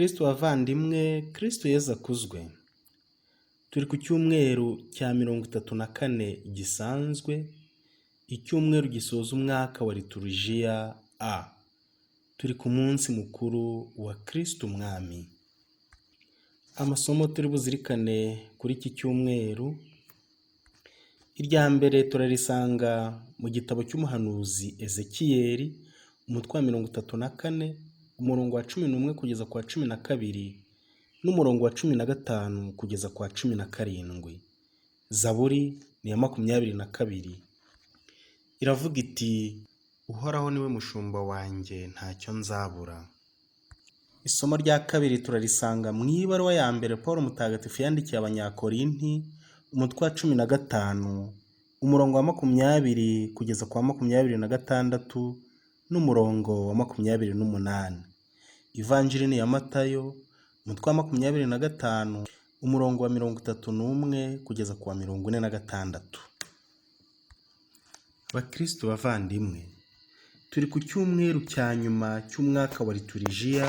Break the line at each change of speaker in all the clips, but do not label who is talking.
Bakristu bavandimwe, Kristu Yezu akuzwe. Turi ku cyumweru cya 34 gisanzwe, icyumweru gisoza umwaka wa Liturujia A. Turi ku munsi mukuru wa Kristu Umwami. Amasomo turi buzirikane kuri iki cyumweru, irya mbere turarisanga mu gitabo cy'umuhanuzi Ezekiyeli, umutwe wa 34, umurongo wa 11 kugeza ku wa 12, n'umurongo wa 15 kugeza ku wa 17. Zaburi ni iya 22. Iravuga iti: Uhoraho niwe mushumba wanjye ntacyo nzabura. Isomo rya kabiri turarisanga mu ibaruwa ya mbere Paul Mutagatifu yandikiye Abanyakorinti, umutwe wa 15, umurongo wa 20 kugeza ku wa 26 n'umurongo wa 28. Ivanjiri ni iya Matayo, umutwe wa 25, umurongo wa 31 kugeza ku wa 46. Bakristu bavandimwe, turi ku cyumweru cya nyuma cy'umwaka wa Liturujia,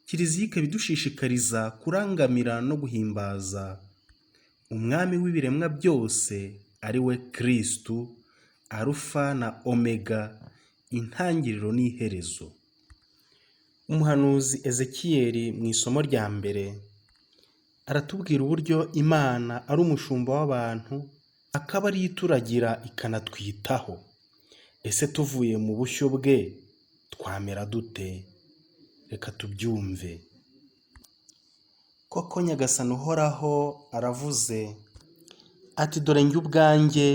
Kiliziya ikaba idushishikariza kurangamira no guhimbaza Umwami w'ibiremwa byose ari we Kristu, Alufa na Omega, intangiriro n'iherezo. Umuhanuzi Ezekiyeli mu isomo rya mbere aratubwira uburyo Imana ari umushumba w'abantu, akaba ariyo ituragira ikanatwitaho. Ese tuvuye mu bushyo bwe twamera dute? Reka tubyumve. Koko Nyagasani Uhoraho aravuze ati: dore njye ubwanjye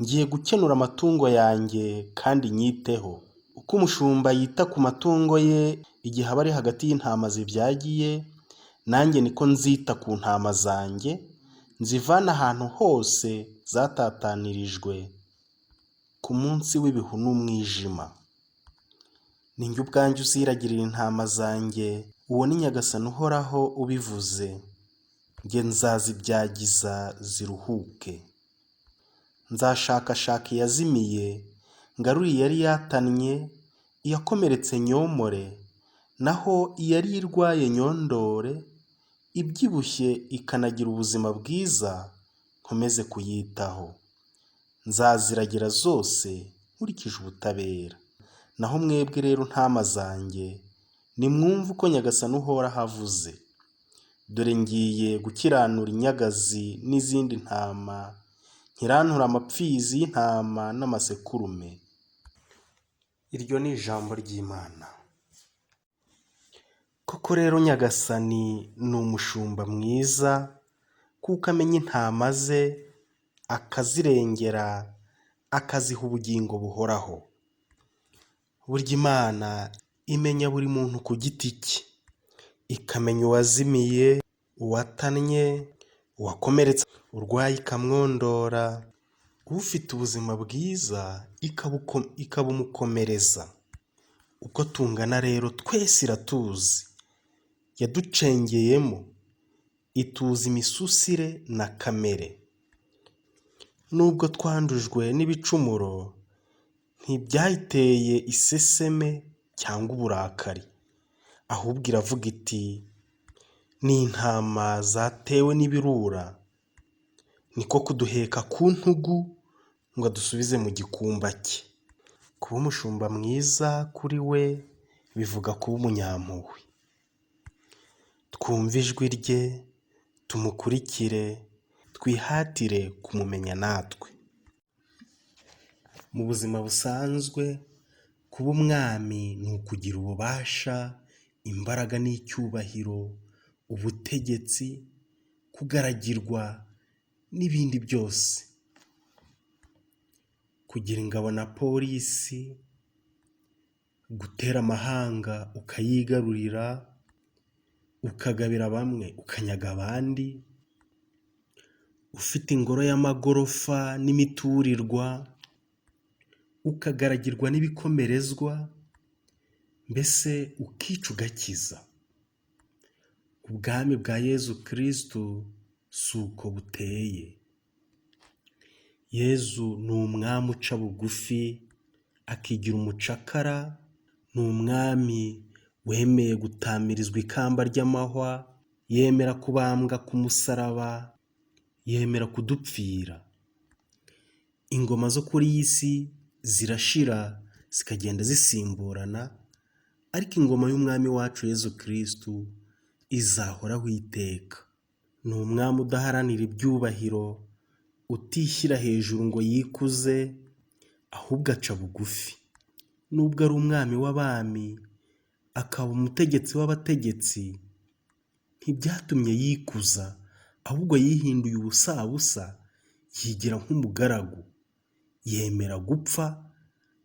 ngiye gukenura amatungo yanjye kandi nyiteho. Uko umushumba yita ku matungo ye igihe aba ari hagati y'intama zibyagiye, nanjye niko nzita ku ntama zanjye, nzivane ahantu hose zatatanirijwe ku munsi w'ibihu n'umwijima. Ni njye ubwanjye uziragirira intama zanjye, uwo ni Nyagasani Uhoraho ubivuze. Njye nzazibyagiza ziruhuke. Nzashakashaka iyazimiye, ngarure iyari yatannye, iyakomeretse nyomore, naho iyari irwaye nyondore, ibyibushye ikanagira ubuzima bwiza nkomeze kuyitaho. Nzaziragira zose nkurikije ubutabera. Naho mwebwe rero ntama zanjye, nimwumve uko Nyagasani Uhoraho avuze. Dore ngiye gukiranura inyagazi n'izindi ntama, nkiranure amapfizi y'intama n'amasekurume. Iryo ni ijambo ry'Imana. Koko rero Nyagasani ni umushumba mwiza, kuko amenya intama ze, akazirengera, akaziha ubugingo buhoraho. Burya Imana imenya buri muntu ku giti cye, ikamenya uwazimiye, uwatannye, uwakomeretse, urwaye ikamwondora, ufite ubuzima bwiza ikabumukomereza. Uko tungana rero twese iratuzi, yaducengeyemo, ituzi imisusire na kamere. Nubwo twandujwe n'ibicumuro, ntibyayiteye iseseme cyangwa uburakari, ahubwo iravuga iti: ni intama zatewe n'ibirura, niko kuduheka ku ntugu ngo adusubize mu gikumba cye. Kuba umushumba mwiza kuri we bivuga kuba umunyampuhwe. Twumve ijwi rye, tumukurikire, twihatire kumumenya natwe. Mu buzima busanzwe, kuba umwami ni ukugira ububasha, imbaraga n'icyubahiro, ubutegetsi, kugaragirwa n'ibindi byose. Kugira ingabo na polisi, gutera amahanga ukayigarurira, ukagabira bamwe ukanyaga abandi, ufite ingoro y'amagorofa n'imiturirwa, ukagaragirwa n'ibikomerezwa, mbese ukica ugakiza. Ubwami bwa Yezu Kristu si uko buteye. Yezu ni umwami uca bugufi, akigira umucakara, ni umwami Wemeye gutamirizwa ikamba ry'amahwa, yemera kubambwa ku musaraba, yemera kudupfira. Ingoma zo kuri iyi si zirashira zikagenda zisimburana, ariko ingoma y'Umwami wacu Yezu Kristu izahoraho iteka. Ni umwami udaharanira ibyubahiro, utishyira hejuru ngo yikuze, ahubwo aca bugufi. Nubwo ari umwami w'abami, akaba umutegetsi w'abategetsi, ntibyatumye yikuza, ahubwo yihinduye ubusabusa, yigira nk'umugaragu, yemera gupfa,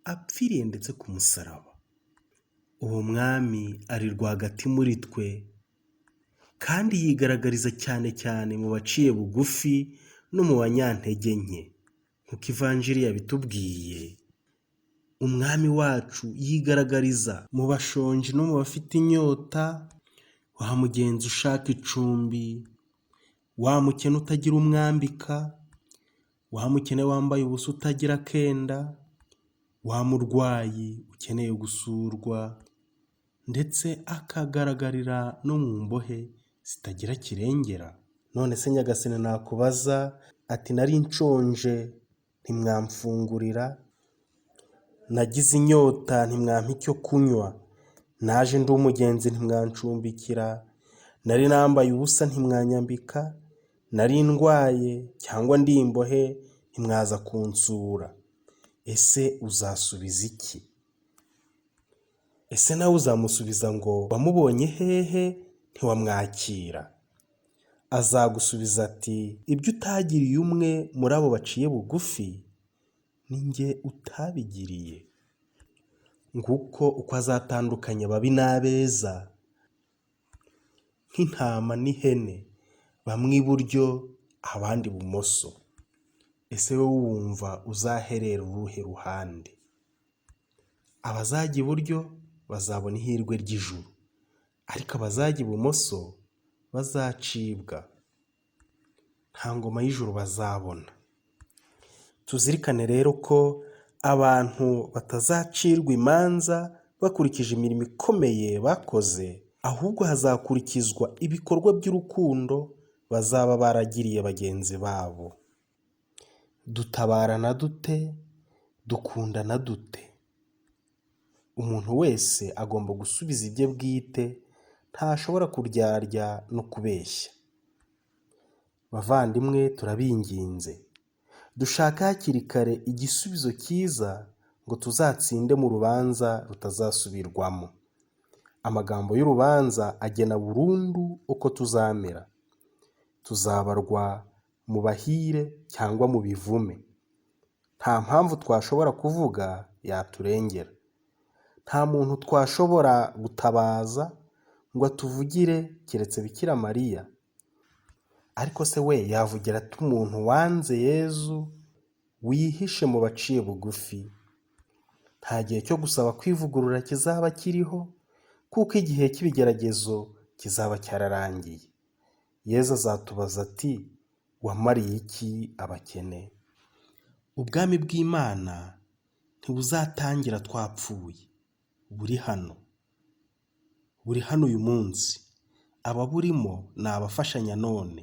apfiriye ndetse ku musaraba. Uwo mwami ari rwagati muri twe, kandi yigaragariza cyane cyane mu baciye bugufi no mu banyantege nke. Nk'uko Ivanjiri yabitubwiye, umwami wacu yigaragariza mu bashonji no mu bafite inyota, wa mugenzi ushaka icumbi, wa mukene utagira umwambika, wa mukene wambaye ubusa utagira akenda, wa murwayi ukeneye gusurwa, ndetse akagaragarira no mu mbohe zitagira kirengera. None se Nyagasani nakubaza ati nari nshonje ntimwamfungurira, nagize inyota ntimwampa icyo kunywa, naje ndi umugenzi ntimwancumbikira, nari nambaye ubusa ntimwanyambika, nari ndwaye cyangwa ndi imbohe ntimwaza kunsura. Ese uzasubiza iki? Ese nawe uzamusubiza ngo wamubonye hehe ntiwamwakira? Azagusubiza ati ibyo utagiriye umwe muri abo baciye bugufi, ni njye utabigiriye. Nguko uko azatandukanya ababi n'abeza, nk'intama n'ihene, bamwe iburyo abandi ibumoso. Ese wowe wumva uzaherera uruhe ruhande? Abazajya iburyo bazabona ihirwe ry'ijuru, ariko abazajya ibumoso bazacibwa, nta ngoma y'ijuru bazabona. Tuzirikane rero ko abantu batazacirwa imanza bakurikije imirimo ikomeye bakoze, ahubwo hazakurikizwa ibikorwa by'urukundo bazaba baragiriye bagenzi babo. Dutabarana dute? Dukundana dute? Umuntu wese agomba gusubiza ibye bwite, ntashobora kuryarya no kubeshya. Bavandimwe, turabinginze, dushake hakiri kare igisubizo cyiza ngo tuzatsinde mu rubanza rutazasubirwamo. Amagambo y'urubanza agena burundu uko tuzamera. Tuzabarwa mu bahire cyangwa mu bivume. Nta mpamvu twashobora kuvuga yaturengera. Nta muntu twashobora gutabaza ngo atuvugire keretse Bikira Mariya. Ariko se we yavugira ate umuntu wanze Yezu, wihishe mu baciye bugufi? Nta gihe cyo gusaba kwivugurura kizaba kiriho, kuko igihe cy'ibigeragezo kizaba cyararangiye. Yezu azatubaza ati wamariye iki abakene? Ubwami bw'Imana ntibuzatangira twapfuye, buri hano, buri hano uyu munsi. Ababurimo ni abafashanya none,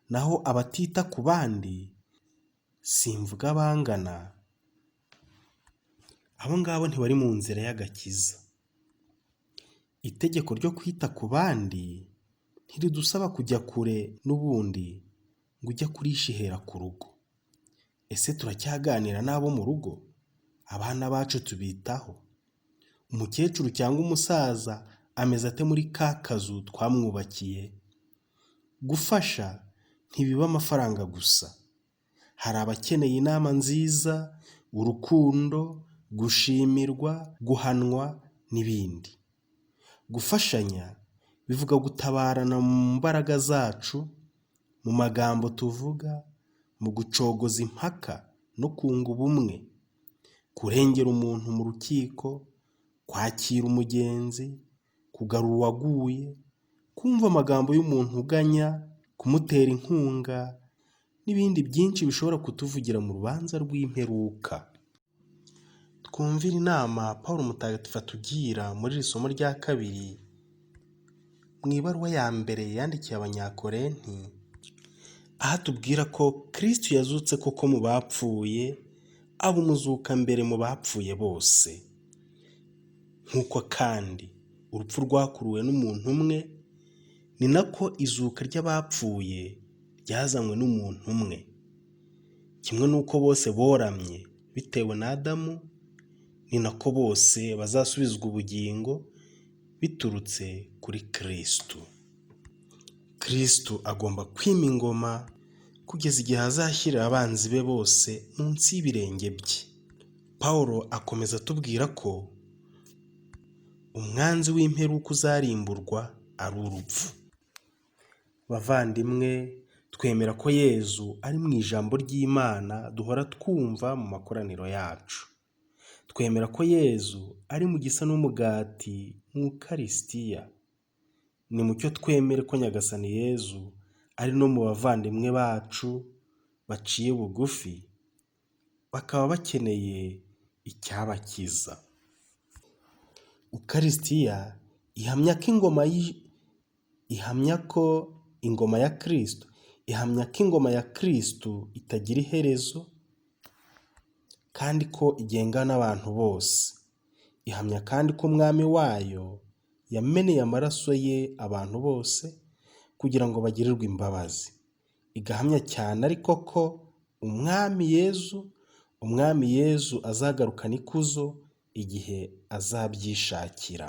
naho abatita ku bandi, simvuga abangana, abo ngabo ntibari mu nzira y'agakiza. Itegeko ryo kwita ku bandi ntiridusaba kujya kure n'ubundi ngo ujye kurisha ihera ku rugo. Ese turacyaganira n'abo mu rugo? Abana bacu tubitaho? Umukecuru cyangwa umusaza ameze ate muri ka kazu twamwubakiye? Gufasha ntibiba amafaranga gusa. Hari abakeneye inama nziza, urukundo, gushimirwa, guhanwa n'ibindi. Gufashanya bivuga gutabarana mu mbaraga zacu, mu magambo tuvuga, mu gucogoza impaka no kunga ubumwe, kurengera umuntu mu rukiko, kwakira umugenzi, kugarura uwaguye, kumva amagambo y'umuntu uganya, kumutera inkunga n'ibindi byinshi bishobora kutuvugira mu rubanza rw'imperuka. Twumvire inama Pawulo Mutagatifu atugira muri iri somo rya kabiri mu ibaruwa ya mbere yandikiye Abanyakorenti, aho atubwira ko Kristu yazutse koko mu bapfuye, aba umuzuka mbere mu bapfuye bose. Nk'uko kandi urupfu rwakuruwe n'umuntu umwe, ni nako izuka ry'abapfuye ryazanywe n'umuntu umwe. Kimwe n'uko bose boramye bitewe na Adamu, ni nako bose bazasubizwa ubugingo biturutse kuri Kristu. Kristu agomba kwima ingoma kugeza igihe azashyirira abanzi be bose munsi y'ibirenge bye. Pawulo akomeza atubwira ko umwanzi w'imperuka uzarimburwa ari urupfu. Bavandimwe, twemera ko Yezu ari mu ijambo ry'Imana duhora twumva mu makoraniro yacu. Twemera ko Yezu ari mu gisa n'umugati mu Ukarisitiya. Nimucyo twemere ko Nyagasani Yezu ari no mu bavandimwe bacu baciye bugufi, bakaba bakeneye icyabakiza. Ukarisitiya ihamya ko ingoma ihamya ko ingoma ya Kristu ihamya ko ingoma ya Kristu itagira iherezo kandi ko igenga n'abantu bose. Ihamya kandi ko umwami wayo yameneye amaraso ye abantu bose kugira ngo bagirirwe imbabazi. Igahamya cyane ariko ko Umwami Yezu azagarukana ikuzo igihe azabyishakira.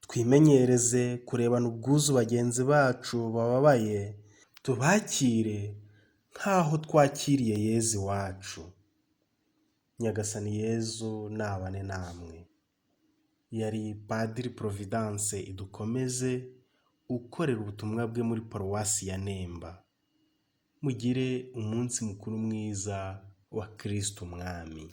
Twimenyereze kurebana ubwuzu bagenzi bacu bababaye, tubakire nk'aho twakiriye Yezu iwacu. Nyagasani Yezu nabane namwe. Yari Padiri Providence Idukomeze ukorera ubutumwa bwe muri Paruwasi ya Nemba. Mugire umunsi mukuru mwiza wa Kristu Umwami.